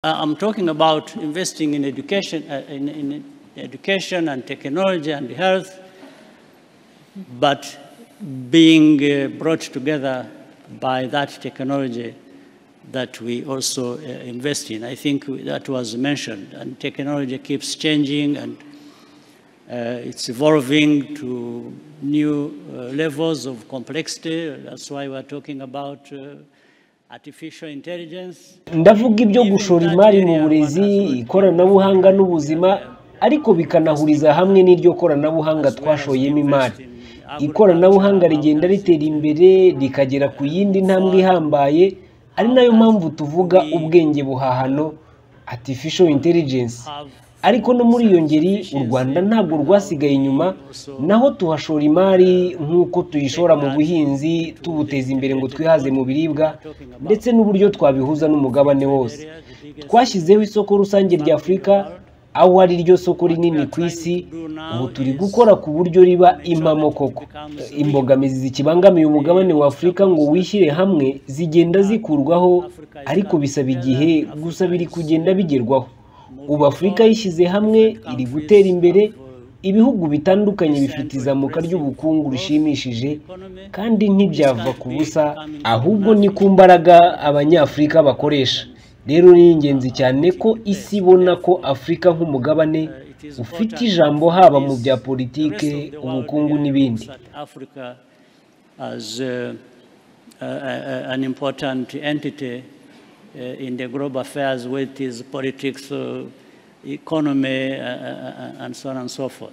I'm talking about investing in education, in education and technology and health, but being brought together by that technology that we also invest in. I think that was mentioned, and technology keeps changing and it's evolving to new levels of complexity. That's why we're talking about artificial intelligence. Ndavuga ibyo gushora imari mu burezi, ikoranabuhanga n'ubuzima, ariko bikanahuriza hamwe n'iryo koranabuhanga twashoyemo imari. Ikoranabuhanga rigenda ritera imbere rikagera ku yindi ntambwe ihambaye, ari nayo mpamvu tuvuga ubwenge buhahano, artificial intelligence. Ariko no muri iyo ngeri u Rwanda ntabwo rwasigaye inyuma, naho tuhashora imari nk'uko tuyishora mu buhinzi tubuteza imbere ngo twihaze mu biribwa, ndetse n'uburyo twabihuza n'umugabane wose. Twashyizeho isoko rusange rya Afurika, aho ari ryo soko rinini ku isi. Ubu turi gukora ku buryo riba impamo koko. Imbogamizi zikibangamiye umugabane wa Afurika ngo wishyire hamwe zigenda zikurwaho, ariko bisaba igihe, gusa biri kugenda bigerwaho. Ubu Afurika yishyize hamwe iri gutera imbere, ibihugu bitandukanye bifite izamuka ry'ubukungu rishimishije, kandi ntibyava ku busa, ahubwo ni ku mbaraga Abanyafurika bakoresha. Rero ni ingenzi cyane ko isi ibona ko Afurika nk'umugabane ufite ijambo haba mu bya politike, ubukungu n'ibindi. Africa as an important entity in the global affairs, whether it is politics, economy, and so on and so forth.